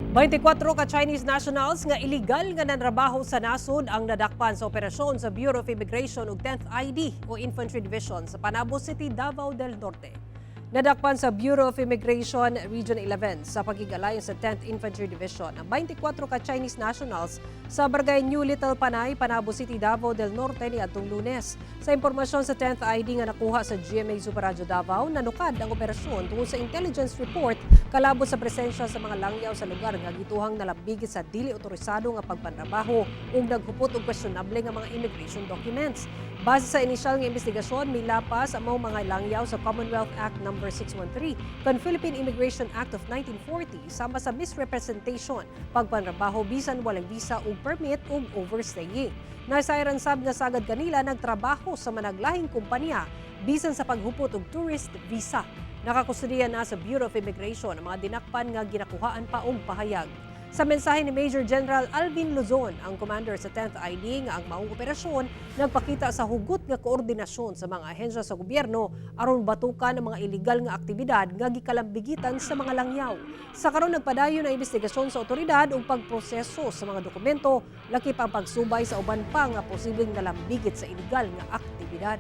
24 ka Chinese nationals nga illegal nga nanrabaho sa nasod ang nadakpan sa operasyon sa Bureau of Immigration ug 10th ID o Infantry Division sa Panabo City, Davao del Norte. Nadakpan sa Bureau of Immigration Region 11 sa pagigalayon sa 10th Infantry Division ang 24 ka Chinese nationals sa Barangay New Little Panay, Panabo City, Davao del Norte niadtong Lunes. Sa impormasyon sa 10th ID nga nakuha sa GMA Super Radyo Davao, nanukad ang operasyon tungod sa intelligence report kalabot sa presensya sa mga langyaw sa lugar nga gituhang nalambigit sa dili otorisado nga pagpanrabaho ug naghupot og questionable nga mga immigration documents. Base sa inisyal nga investigasyon, milapas ang mga langyaw sa Commonwealth Act No. 613 kon Philippine Immigration Act of 1940 sama sa misrepresentation, pagpanrabaho bisan walay visa ug permit ug overstaying. Nasayran sab nga sagad kanila nagtrabaho sa managlahing kumpanya bisan sa paghupot og tourist visa. Nakakustudiya na sa Bureau of Immigration ang mga dinakpan nga ginakuhaan pa og pahayag. Sa mensahe ni Major General Alvin Luzon, ang commander sa 10th ID, nga ang maong operasyon nagpakita sa hugot nga koordinasyon sa mga ahensya sa gobyerno aron batukan ang mga illegal nga aktibidad nga gikalambigitan sa mga langyaw. Sa karon, nagpadayon ang investigasyon sa otoridad ug pagproseso sa mga dokumento, lakip ang pagsubay sa uban pa nga posibleng nalambigit sa illegal nga aktibidad.